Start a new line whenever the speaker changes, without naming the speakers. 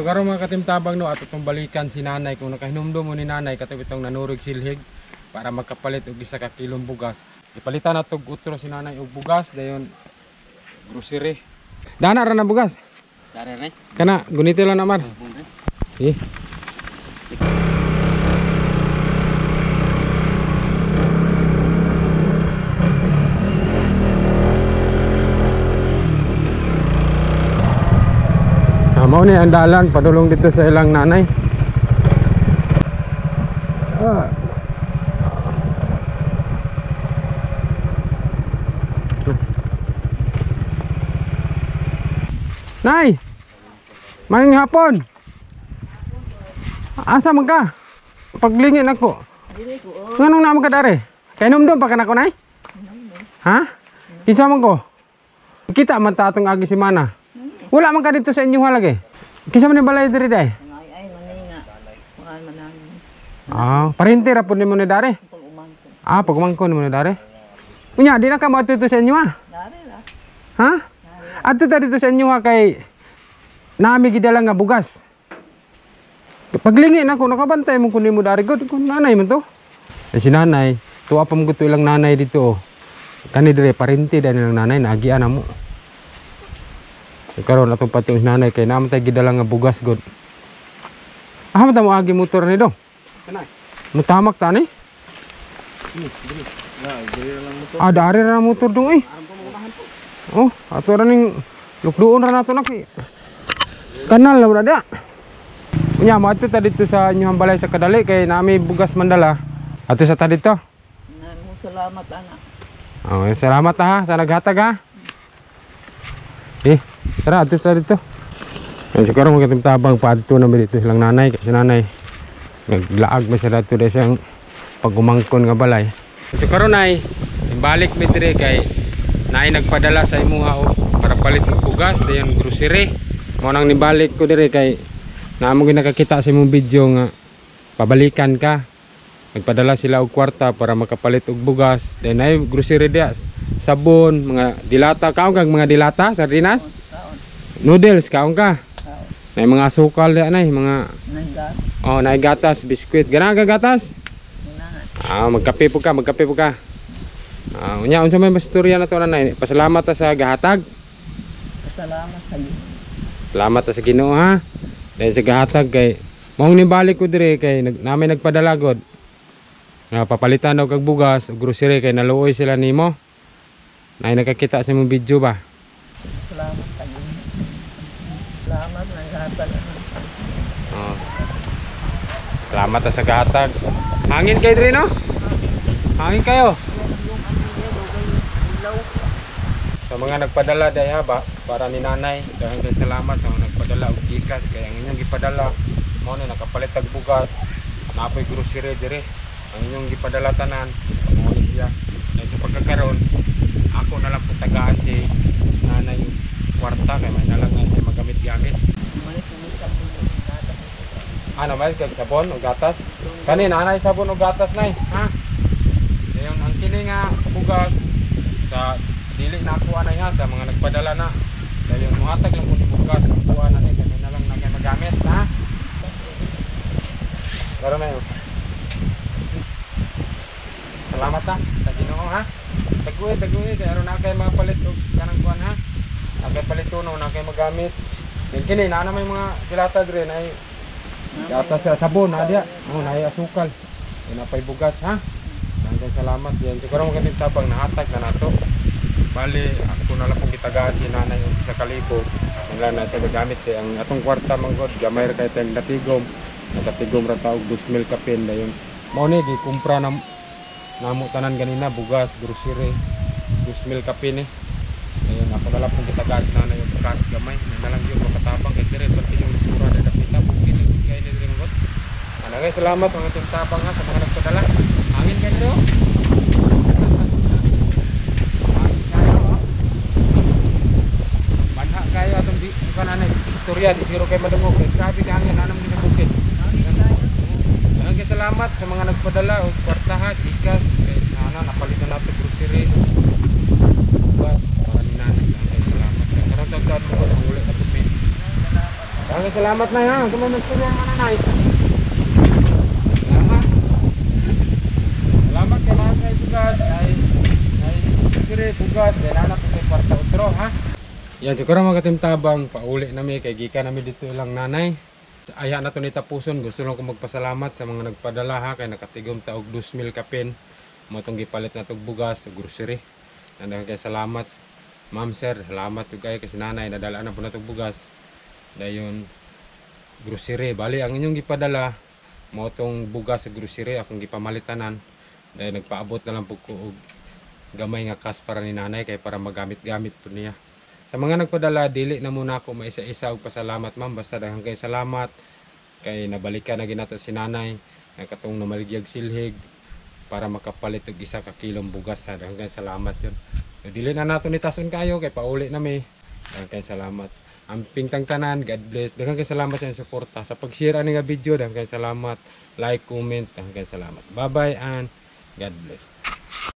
Karon mga katimtabang no, ato tong balikan si nanay kung nakahinumdum mo ni nanay katong itong nanurig silhig para makapalit og isa ka kilong bugas. Ipalitan nato og utro si nanay og bugas dayon grocery. Dana ra na bugas.
Dare re.
Kana guniti lang na mar. Eh. Mao ni ang dalan padulong dito sa ilang nanay. Ah. Nay. Maayong hapon. Asa man ka? Paglingin ako. Nganong naa man ka dare? Kay numdum pa ka nako, nay? Ha? Kinsa man ko? Kita man ta atong agi si mana. Wala man ka dito sa inyong halagi. Kinsa man ni balay diri day?
Ay maninga. Kuan man.
Ah, parente ra pud nimo ni dare. Ah, pagumangkon nimo ni dare. Unya di na ka moadto dito sa inyo ha?
Dare ra.
Ha? Adto ta dito sa inyo ha kay naami gidala nga bugas. Paglingin ako nakabantay mo kun nimo dare gud kun nanay man to. Eh, si nanay, tuwa pa mo gud ilang nanay dito oh. Kani dire parente dai nilang nanay naagian na mo. Karon atong patuon si nanay kay naman tay gidala nga bugas gud. Ah, man ta mo agi motor ni do. Mutamak ta ni? Ah, dari ra motor dong eh. Oh, ato ra ning lukduon ra nato naki. Kanal la da. Unya mo adto ta dito sa inyong balay sa kadali kay nami bugas mandala. Ato sa ta dito.
Salamat anak.
Oh, salamat ha sa naghatag ha. Eh, tara ato sa dito. Ay, siguro magatimtabang paadto na dito silang nanay kasi nanay naglaag man siya dito dahil siyang pagumangkon nga balay. So karon ay balik mi dire kay naay nagpadala sa imuha og para palit og bugas dayon grocery. Mao nang nibalik ko dire kay naamo gyud nakakita sa imong video nga pabalikan ka. Nagpadala sila og kwarta para makapalit og bugas. Dayon ay grocery diya, sabon, mga dilata, kaon kag mga dilata, sardinas, noodles kaon ka. Nay mga asukal diya nay, mga oh, nay gatas, biskwit. Ganahan ka gatas? Ah, magkape po ka, magkape po ka. Ah, unya unsa may mastorya na to nanay? Pasalamat ta sa gahatag.
Pasalamat sa Ginoo.
Salamat ta sa Ginoo ha. Dahil sa gahatag kay maong nibalik ko dire kay namin nagpadala god. Nga papalitan daw kag bugas ug grocery kay naluoy sila nimo. Nay nakakita sa imong video ba?
Salamat sa Ginoo. Salamat nang gahatag.
Oh. Salamat ta sa gahatag. Hangin kay dire no? Hangin kayo. Sa mga nagpadala day ha ba para ni nanay, dahil kay salamat sa mga nagpadala og GCash kay ang inyong gipadala mao ni nakapalit og bugas, naapoy grocery dire. Ang inyong gipadala tanan mao ni siya. Dahil sa pagkakaron ako na lang pud tagaan si nanay og kwarta kay may nalang na siya magamit-gamit. Ano man kag sabon o gatas? Kani nanay sabon o gatas nay, ha? Dayon ang kini nga bugas sa dili na ako anay ha sa mga nagpadala na. Dayon mohatag lang kun bugas kuan na ni kay na lang na kay magamit ha. Karon na. Salamat ha sa Ginoo ha. Taguhi taguhi kay aron na kay mapalit og kanang kuan ha. Na kay palitono na kay magamit. Dayon kini naa na may mga dilata dire nay gatas sa sabon na diya. Oh, nay asukal. Napay bugas ha. Daghang salamat diyan. Siguro magandang tabang nahatag na nato. Bali, ako na lang pong gitagaan si nanay og 1,000. Wala na siya gagamit kay ang atong kwarta manggod gamay ra kay tayong natigom. Nakatigom ra ta og 2,000 kapin dayon. Mao ni gikumpra na namo tanan ganina bugas, grocery, 2,000 kapin eh. Ayun, ako na lang pong gitagaan si nanay og cash gamay. Na lang gyud makatabang kay dire pati yung sura na dapita bukid kay ni dire manggod. Ano guys, salamat mga timtabang ha sa mga nagpadala. Hangin kayo dito. Hangin kayo oh. Banha kayo atong di kan anay istorya di siguro kay madungog kay grabe ka hangin anam gid bukid. Daghang salamat sa mga nagpadala og kwarta ha, GCash kay ana napalitan nato grocery. Bugas para ni nanay. Daghang salamat. Karon taon mo manguli na pud mi. Daghang salamat na ha. Kung may magstorya nga, nanay. Salamat. Salamat kay naa kay bugas ay ay sire bugas kay naa na kay kwarta utro ha. Yan siguro, mga katimtabang, pauli nami kay gikan nami dito ilang nanay. Aya na to ni tapuson. Gusto lang ko magpasalamat sa mga nagpadala ha, kay nakatigom ta og 2,000 kapin mo tong gipalit na tog bugas ug grocery. Daghang kay salamat, ma'am, sir. Salamat ug kay kasi nanay nadala na po na tog bugas. Dayon grocery. Bali ang inyong gipadala mo tong bugas sa grocery akong gipamalitanan. Dahil nagpaabot na lang po ko og gamay nga cash para ni nanay kay para magamit-gamit po niya. Sa mga nagpadala, dili na muna ako maisa-isa og pasalamat, ma'am, basta daghan kay salamat kay nabalikan na ginato si nanay nga katong namaligyag silhig para makapalit og 1 ka kilong bugas ha. Daghan kay salamat yun. So, dili na nato ni tason kayo kay pauli na mi. Daghan kay salamat. Amping tang tanan, God bless. Daghan kay salamat sa inyong suporta. Sa pag-share ani nga video, daghan kay salamat. Like, comment, daghan kay salamat. Bye-bye and God bless.